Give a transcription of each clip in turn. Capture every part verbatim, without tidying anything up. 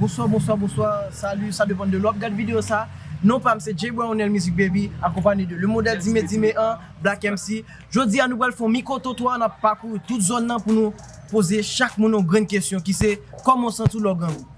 Bonswa, bonswa, bonswa. Salut, ça dépend de lè w ap gad videyo sa. Non pa m se Jay Brownel Music Baby, akonpanye de Le Modèle Dime Dime an, Black M C. Jodi a nou pral fè yon mikwo twotwa, n ap pakouri tout zòn nan pou nou poze chak moun yon grenn kesyon ki se, kòman w santi w lè w grangou?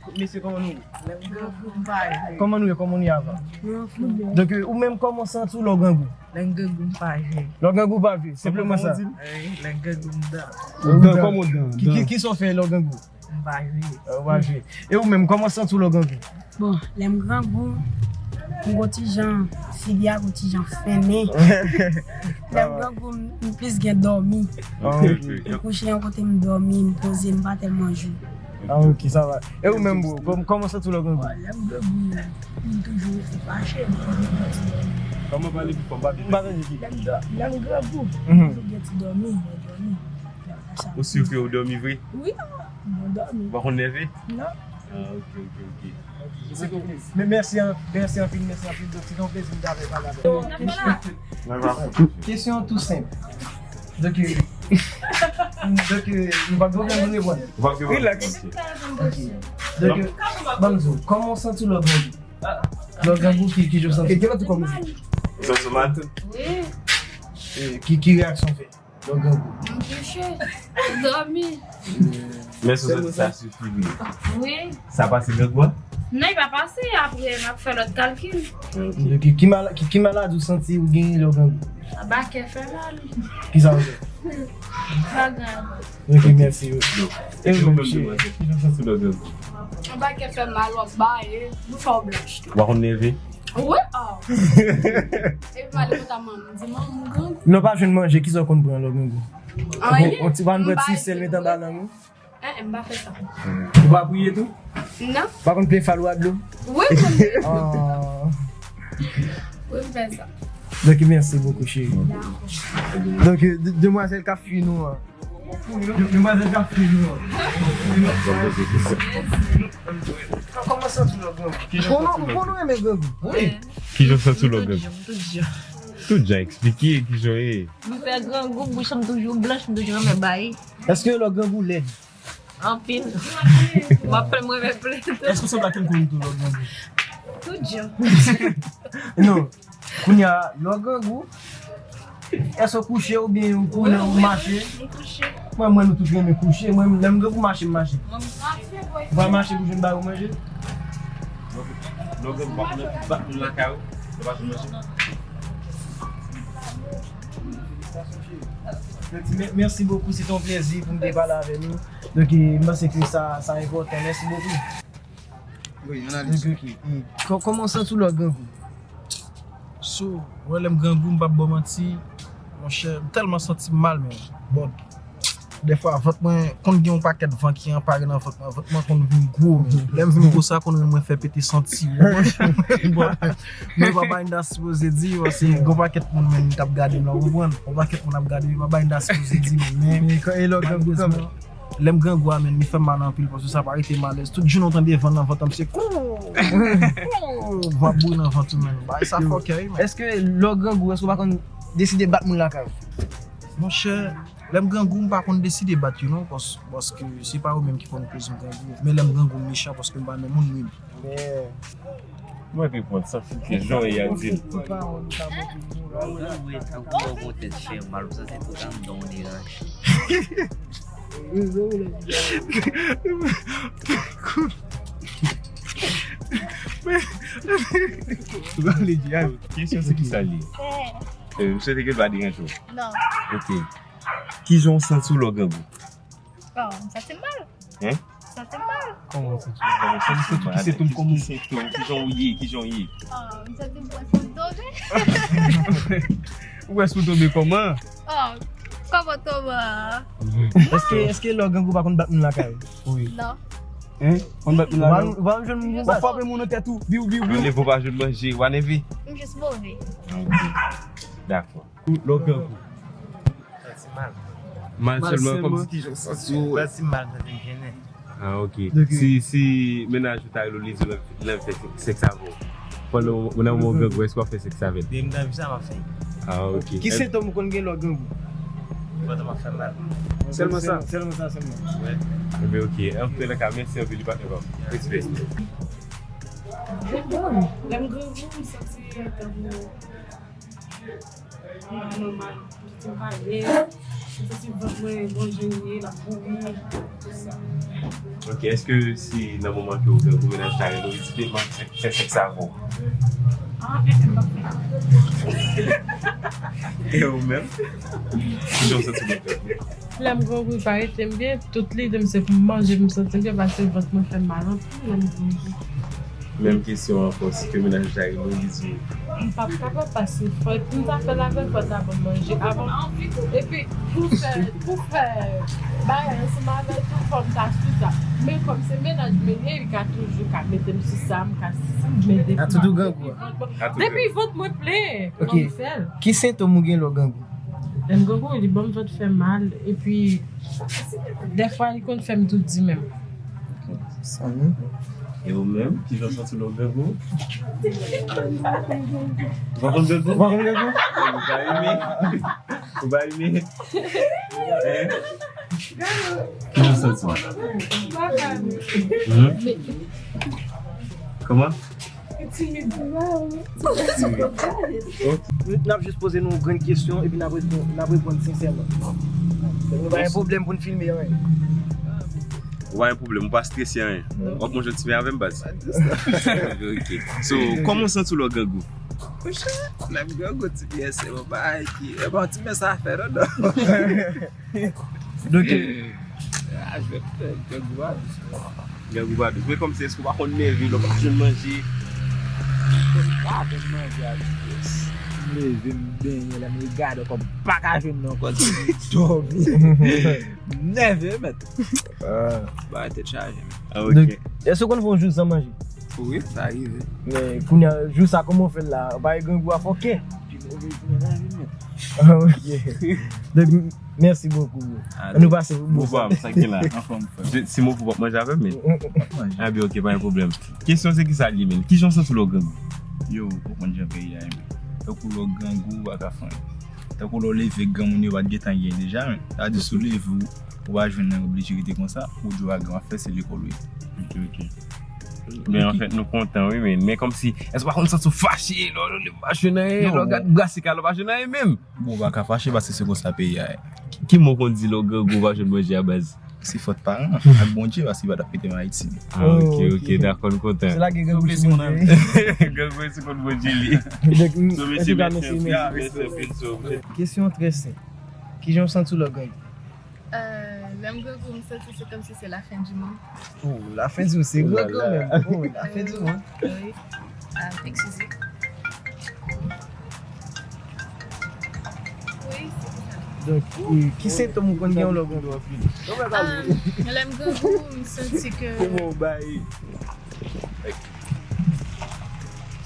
Donk, mesye, kòman nou ye? Kòman nou ye? Kòman nou ye avan? Donk, ou menm, kòman w santi w lè w grangou? Lè m grangou, m pa jwe. Lè w grangou, w pa jwe. Senpleman sa. Wi, lè m grangou, m dan. Dan, kòman w dan? Ki, ki, kisa w fè lè w grangou? M pa jwe. Ou pa jwe. E ou menm, kòman w santi w lè w grangou? Bon, lè m grangou, m gon ti jan, figi a gon ti jan fennen. Lè m grangou, m, m plis gen dòmi. Ah, ok. M kouche yon kote, m dòmi, m poze, m pa tèlman jwe. Ah, ok, sa va. E ou menm, bro, kòm-, kòman w santi w lè w grangou? Bon, lè m grangou, m toujou rete fache, m toujou rete. Kòman pale pi fò, m pa byen tande. M pa tande pi. Lè m, lè m grangou, m toujou gen ti dòmi, mwen dòmi. Ou si ke ou dòmi vre? Wi, mwen dòmi. Ou pa konn nève? Non. Ah, ok, ok, ok. Men mèsi an-, mèsi anpil, mèsi anpil. Donk, se te yon plezi m t ap pale avè w. Kesyon tou senp. Donk, donk, nou pa gen pwoblèm pou n reponn. Ou pa gen pwoblèm. Relax. Ok. Donk, ban m di w, kòman w santi w lè w grangou? Lè w grangou, ki, ki jan w santi? Ou santi w mal? Wi. E ki, ki reyaksyon w fè? Lè w grangou. M kouche. M dòmi. Men si w santi sa sifi vre. Wi. Sa pase grangou a? Non, li pa pase. Apre, n ap fè lòt kalkil. Ok. Ki, ki mal-, ki, ki maladi w santi ou genyen lè w grangou? Anba kè fè mal. Kisa w fè? Pa grav. Ok, mèsi. E ou menm, cheri? Ki jan w santi w lè w grangou? Anba kè fè mal, w ap baye, nou fè w blanch tou. Ou pa konn nève? Wi, ah. Epi m ale konta manman m, m di, "Manman, m grangou." Lè w pa jwenn manje, kisa w konn pran lè w grangou? Anyen. Ou ti pa konn pran ti sèl met anba lang ou? Eh, eh, m pa fè sa. Ou pa priye tou? Non. Ou pa konn plen fal ou a dlo? Wi, m konn plen. Ah. Wi, m fè sa. Donk, mèsi bokou, cheri. Dakò. Donk, de-, demwazèl k ap fini an. Demwazèl k ap fini an. Kòman w santi w lè w grangou? Ou konnen, ou konnen w renmen grangou. Wi. Ki jan w santi w lè w grangou? Tout jan, tout jan. Tout jan, eksplike ki jan w ye. M fè grangou, bouch mwen toujou blanch, m toujou renmen bay. Èske lè w grangou w lèd? Anpil. M ap plen, mwen renmen plen. Èske w sanble ak Ken Kouri tou lè w grangou? Tout jan. Non. Kounye a, lè w grangou, èske w kouche oubyen ou kouri, ou mache? M kouche. Mwen, mwen, nou tout renmen kouche. Mwen, lè m grangou, mache, m mache. Ou pa mache pou jwenn bagay ou manje? Lè w grangou, ou pa konn anpil bat moun lakay ou? Ou pa konn manje? Mèsi bokou, se te yon plezi pou m te pale avè nou. Donk, e, m panse ke sa, sa enpòtan. Mèsi bokou. Wi, analiz. Donk, ok. Kò-, kòman w santi w lè w grangou? So, wè, lè m grangou, m p ap ba w manti, monchè, m tèlman santi m mal, men, bon, dèfwa, vant mwen konn gen yon pakèt van ki anpare nan vant mwen, vant mwen konn vin gwo, men lè m vin gwo, sa konn rann mwen fè pete santi, w konprann? Bon, men pa bay m ta sipoze di, paske gen yon pakèt moun menm k ap gade m la, w konprann? Yon pakèt moun ap gade m, pa bay m ta sipoze di, men, men, e lè w grangou kanmenm? Lè m grangou a, menm, li fè m mal anpil, paske sa pa rete m alèz. Tout jounen w tande van nan vant an, se kou, kou, van bouri nan vant ou, menm. Bagay sa fòkè, wi, menm. Èske lè w grangou, èske w pa konn deside bat moun lakay ou? Monchè, lè m grangou, m pa konn deside bat yo, non, pas-, paske se pa yo menm ki konn koz m grangou. Men lè m grangou, m mechan, paske m pa nan moun, wi. Men mwen reponn san filtre, jan w ye a di l. Ou pa wè nou ka monte nou la. Ou wè tankou lè w gon tèt fè mal, ou santi tout anndan w deranje. Ou pa vle di a. Kesyon se kisa l ye? Eh, m swete ke l pa deranje w. Non. Ok. Kijan w santi w lè w grangou? Oh, m santi m mal. Hein? Santi m mal. Kòman w santi? Kòman w santi Ki sentòm kòman? Ki sentòm? Kijan w ye? Kijan w ye? Ah, m santi m pwès pou m tonbe. Ou wè sou tonbe kòman? Oh, kòman tonbe? Èske èske lè w grangou pa konn bat moun lakay? Wi. Non. Hein? Konn bat moun lakay? Ou pa jwenn moun bat. Frape moun nan tèt ou. Biw, biw, biw. Anleve w pa jwenn manje, w a neve? M jis move. Dakò. Lè w grangou. Santi mal. Mal Mal sèlman sèlman. Kòmsi kijan w santi w? Santi mal, santi m jennen. Ah, ok. Ok. Si, si mennaj ou ta rele w, li di w l ap fè sèks avè w. Pandan w nan yon grangou, èske w ap fè sèks avè l? Depi m nan vi sa m ap fè. Ah, ok. Ki sentòm ou konn gen lè w grangou? Pandan m ap fè mal. Sèlman sa? Sèlman sa sèlman. Ebyen, ok. Antouka, mèsi anpil, li patnè pa m. Respè. Lè m grangou, m santi tankou m pa nòmal. M santi m pa alèz. M santi vant mwen gon jan l ye, l ap bouri, tout sa. Ok, èske si nan moman ke w grangou, mennaj ta rele w, li di, "Babe, m ap fè sèks avè w"? Ah, eh, eh, m p ap fè. E ou menm? Kijan w santi w grangou? Lè m grangou, pa rete m byen, tout lide m se pou m manje, pou m santi m byen, paske vant mwen fè m mal anpil lè m grangou. Menm kesyon ankò, si ke mennaj ou ta rele w, li di w. M p ap kapab paske fòk m ta fè l avè l, fò l ta ban m manje avan. Epi, pou fè, pou fè bagay ansanm avè l tou, fò m ta sou sa. Men kòm se mennaj mwen ye, li ka toujou ka mete m sou sa, m ka mete A tout ou grangou a? Depi vant mwen plen, Ok. kòm sèl. Ki sentòm ou gen lè w grangou? Lè m grangou, li ban m vant fè mal, epi dèfwa li konn fè m toudi menm. Sanmi. E ou menm, kijan w santi w lè w grangou? Ou pa konn grangou? Ou pa konn grangou? Ou pa renmen? Ou pa renmen? Hein? Kijan w santi w? Hmm? Kòman? N ap jis poze nou yon grenn kesyon epi n ap reponn, n ap reponn sensèman. Nou pa gen pwoblèm pou n filme anyen. Ou pa gen pwoblèm, ou pa strese anyen. W ap manje yon ti pen avè m, baz? Ok. So, kòman w santi w lè w grangou? Monchè, lè m grangou ti pyès se yon bagay ki e pa yon ti pyès sa fè non non. Donk, A jwèt grangou a dous. Grangou pa dous. Men kòmsi èske w pa konn nève lè w pa jwenn manje? Pa konn manje a ti pyès. M leve m benyen lè m regade kò m pa ka jwenn nan kò ti dòmi. M nève mèt. Ba tèt chaje men. Ah, ok. Èske w konn fè yon jou san manje? Wi, sa rive. Men kounye a jou sa kòman w fè l la? Ou pa wè grangou a fòkè? Pi move jou nan lavi m mèt. Ah, ok. Donk, mèsi bokou, bro. Ah, Nou pase pou Bon, bon. pa, sa ki la. Anfòm frè. Je- Si mwen pou w ap manje avè m, men. Manje. Ah, byen, ok, pa gen pwoblèm. Kesyon se ki sa li menm? Kijan w santi w lè w grangou? Yo, ou konprann jan peyi a ye. Tankou lè w grangou, ou pa ka fè anyen. Tankou lè w leve, granmoun yo pa t gentan gen deja, men. Sa di si w leve, ou, ou pa jwenn nan oblije rete konsa, ou dwe al gen w ap fè, se lekòl ou ye. Ok, ok. Men anfèt, nou kontan, wi, men, men kòmsi, èske w pa konn santi w fache, lè w leve, w pa jwenn anyen, lè w gad brasika, lè w pa jwenn anyen menm? Bon, ou pa ka fache paske se konsa peyi a ye. Ki mo konn di lè w grangou, w pa jwenn manje a baz? Se fòt paran an ak Bondye paske li pa t ap kite m Ayiti. Ah, ok, ok, dakò, nou kontan. Se la gen grangou sou moun. Grangou se konn Bondye li. Donk, So, an mesye, tou ka, mèsi mèsi, anpil. mèsi. Mèsi anpil, so. Kesyon trè senp. Kijan w santi w lè w grangou? Euh, lè m grangou, m santi se kòmsi se la fin du monde. Oh, la fin du monde, se gwo kanmenm. Oh, la fin du monde. Wi. Ah, excusez. Wi, se pou sa. Donk, e, ki sentòm ou konn gen lè w grangou? Ah, lè m grangou, m santi ke Kòman w bay?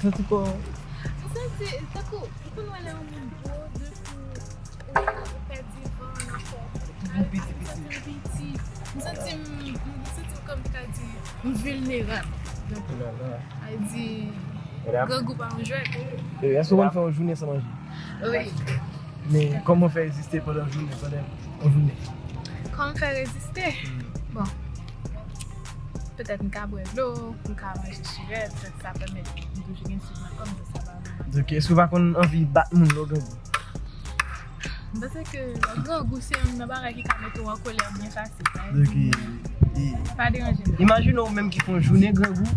Santi kò. M santi tankou, ou konn wè lè yon moun gwo, de kou, ou, ou pèdi van nan kò. M santi m piti. M santi m, m santi m kòm ta di, m vilnerab. Donk, sa di, grangou pa yon jwèt. E, èske w konn fè yon jounen san manje? Wi. Men kòman w fè reziste pandan jounen, pandan yon jounen? Kòman m fè reziste? Bon. Petèt m ka bwè dlo, m ka manje chirèt, petèt sa pèmèt m toujou gen sik nan kò m, sa pa vrèman. Donk, èske w pa konn anvi bat moun lè w grangou? M panse ke grangou se youn nan bagay ki ka mete w an kolè byen fasil. Donk, e, e, Pa deranje m. Imajine w menm ki fè yon jounen grangou,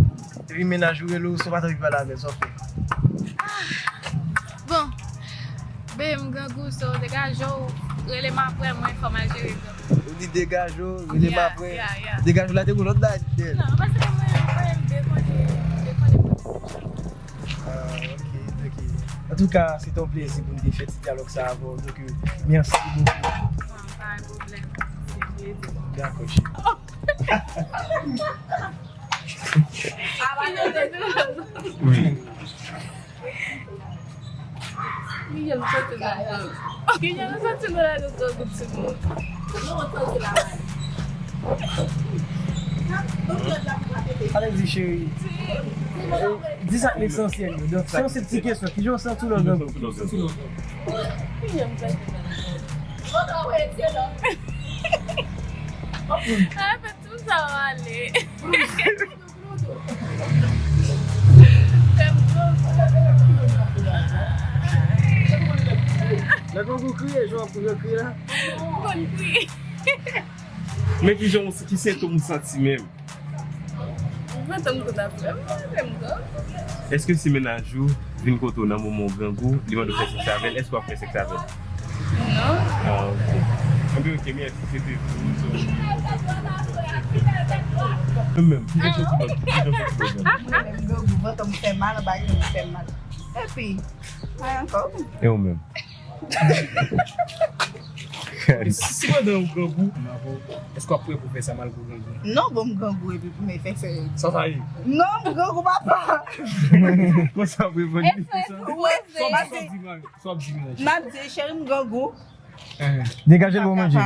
epi mennaj ou rele w, si w pa t anvi pale avè l, sa w fè? Bon, babe, m grangou, so degaje w, rele m apre, mwen fò m al jere grangou. Ou di degaje w, rele m apre. Degaje w la te gon lòt bagay dèyè l. Non, paske mwen, mwen, m dekonne, m dekonne kote m chante. Ah, ok, ok. Antouka, se te yon plezi pou n te fè ti dyalòg sa avè w. Donk, euh, mèsi bokou. Ah, pa gen pwoblèm. Se yon plezi. Dakò, cheri. Wi. Kijan nou santi nou la nou grangou timoun? Alèzi, cheri. Di sa k lesansyèl yo. Donk, se yon sèl ti kesyon. Kijan w santi w lè w grangou? Kijan m santi m lè m grangou? Anfèt, tout sa w ale. Lè grangou kriye, jan w ap kriye la. M konn kriye. Men ki jan, ki sentòm ou santi menm? Vant m konn ap fè m mal, lè m grangou. Èske si mennaj ou vin kote w nan moman w grangou, li mande w fè sèks avè l, èske w ap fè sèks avè l? Non. Ah, ok. Anben, ok, mèsi, se te tou. Ou menm, ki jan w santi w lè, ki jan w santi w lè w grangou? Lè m grangou, vant m fè mal, anba yo m fè mal. Epi, pa ankò. E ou menm? Si, si pandan ou grangou, èske w ap prè pou fè sa malgre w grangou? Non, bon, m grangou epi pou m fè, fè. Sa sa ye? Non, m grangou, papa. Konsa w reponn li konsa? Wi, sa w ap di, sa w ap di, m ap di, cheri, m grangou. Degaje l pou manje.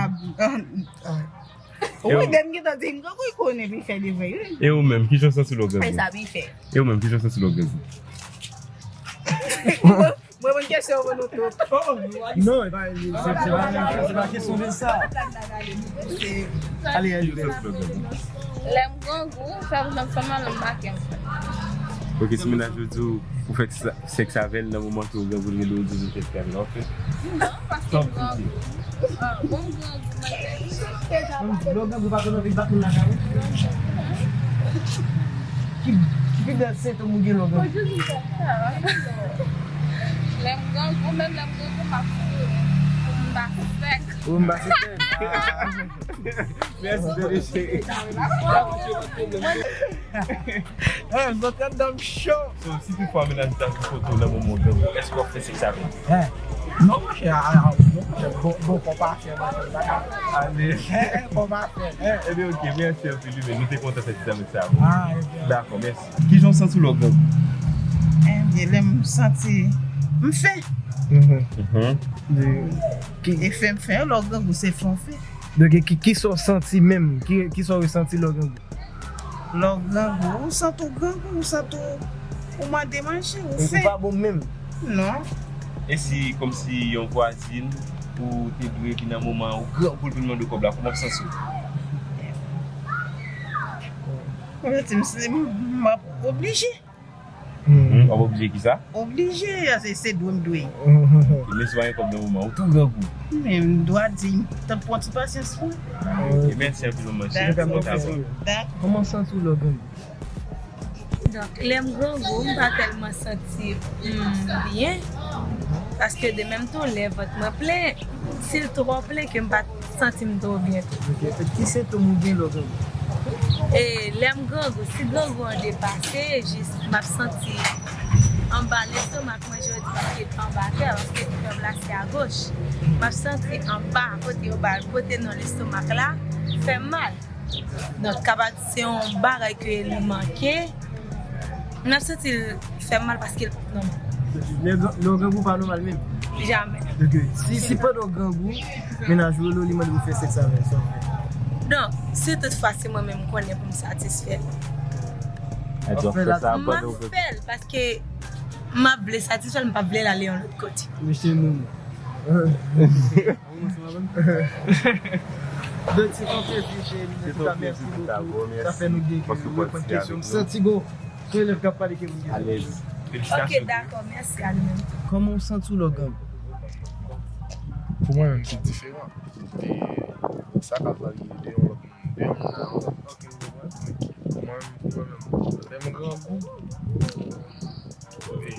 Wi, men m gentan di m grangou, li konnen li fè devan, wi. E ou menm, ki jan w santi w lè w grangou? Fè sa, li fè. E ou menm, ki jan w santi w lè w grangou? Mwen, mwen, kesyon pou nou tout. Non, e pa, se, se pa, se pa kesyon de sa. Ale, ale. Lè m grangou, sa pou janm fè mal, m make m fè. Ok, si mennaj ou di w pou fè sèks avè l nan moman ke w grangou, l rele w di w fè sèks avè l, w ap fè? Non, paske m grangou. Ah, bon, m grangou, mwen. Lè w grangou, pa konn anvi bat moun lakay ou? Ki, ki pi bèl sentòm ou gen lè w grangou? Lè m grangou, menm lè m grangou, m ap foure. Pou m pa sèk. Pou m pa sèk. Ah. Mèsi, bebe cheri. Eh, zòt anndan m cho. So, si toutfwa mennaj ou ta vin kote w nan moman w grangou, èske w ap fè sèks avè l? Eh, non, monchè, ah, ah, non, monchè, bon, bon, fò pa fè, monchè, pa ka. Ale. Eh, eh, fò pa fè, eh. Ebyen, ok, mèsi anpil, wi, men nou te kontan fè ti zanmi sa avè w. Ah, ebyen. Dakò, mèsi. Ki jan w santi w lè w grangou? Ebyen, lè m santi m fè. Mhm. Mhm. E fè m fè, lè w grangou, se fè w fè. Donk, ki, ki sa w santi menm? Ki, ki sa w resanti lè w grangou? Lè w grangou, ou santi w grangou, ou santi w, ou mande manje, ou fè. Ou pa bon menm? Non. E si, kòmsi yon vwazin, ou te dwe vin nan moman, ou grangou, l vin mande w kòb la, kòman w santi w? Mwen santi m, se, m, m ap oblije. Hmm, w ap oblije kisa? Oblije, se, se dwe m dwe. Men si w pa gen kòb nan moman, ou tou grangou. Men m dwa di, m t ap pran ti pasyans mwen. Ok, mèsi anpil, manman. Dakò. Kòman w santi w lè w grangou? Donk, lè m grangou, m pa tèlman santi m byen. Paske de menm tou, lè vant mwen plen, si l twò plen ke m pa santi m twò byen tou. Ok, e ki sentòm ou gen lè w grangou? E lè m grangou, si grangou an depase, jis m ap santi anba lestomak mwen, je di, paske anba kè, paske kè m la se agoch. M ap santi anba, kote yo ba l, kote nan lestomak la, fè m mal. Donk, kapab se yon bagay ke li manke. M ap santi l fè m mal paske l pa nòmal. Lè, lè w grangou pa nòmal menm? Jamè. Donk, si, si pandan w grangou, mennaj ou rele w, li mande pou fè sèks avè l, sa w fè? Donk, si toutfwa se mwen menm m konnen pou m satisfè l, w ap fè l, m ap fè l paske m ap vle satisfè l, m pa vle l ale yon lòt kote. Mesye moun. Donk, se yon plezi, cheri. Antouka, mèsi bokou. Sa fè nou gen ke reponn kesyon. M santi gon, se yon elèv k ap pale ke vin gen. Alèz. Felisitasyon. Ok, dakò, mèsi a li menm. Kòman w santi w lè w grangou? Pou mwen menm, se diferan. E sa ka varye de yon lòt moun, de yon moun a yon lòt. Ok, mwen, mwen menm, lè m grangou, e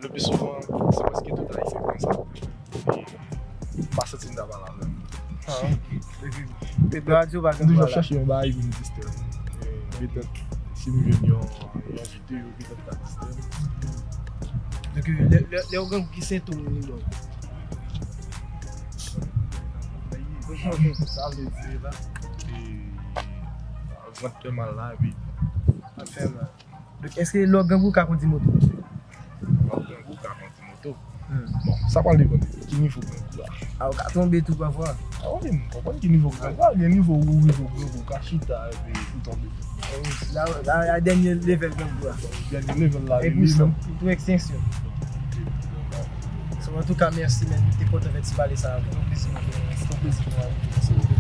le pli souvan, se prèske tout Ayisyen konn sa. E m pa santi m ta pale avè m. Ah, ok. Epi, Radyo pa gen dwa la. M toujou ap chache yon bagay pou m distrè m. Petèt, si m jwenn yon, yon envite, yo petèt ka distrè m. Donk, lè, lè, lè w grangou, ki sentòm li ba w? Sa vle di la, e, vant fè mal la, epi ap fè mal. Donk, èske lè w grangou, w ka kondi moto? Lè w grangou, w ka kondi moto. Hmm. Bon, sa pral depann de ki nivo grangou a. A, ou ka tonbe tou pafwa. A wi, m konprann ki nivo grangou a. Gen nivo ou rive grangou, ou ka chita, epi ou tonbe. E wi, la, la, la, dènye level grangou a. Dènye level la, e li menm. Tou ekstenksyon. So, antouka, mèsi, men, m te kontan fè ti pale sa avè w. Se yon plezi pou mwen.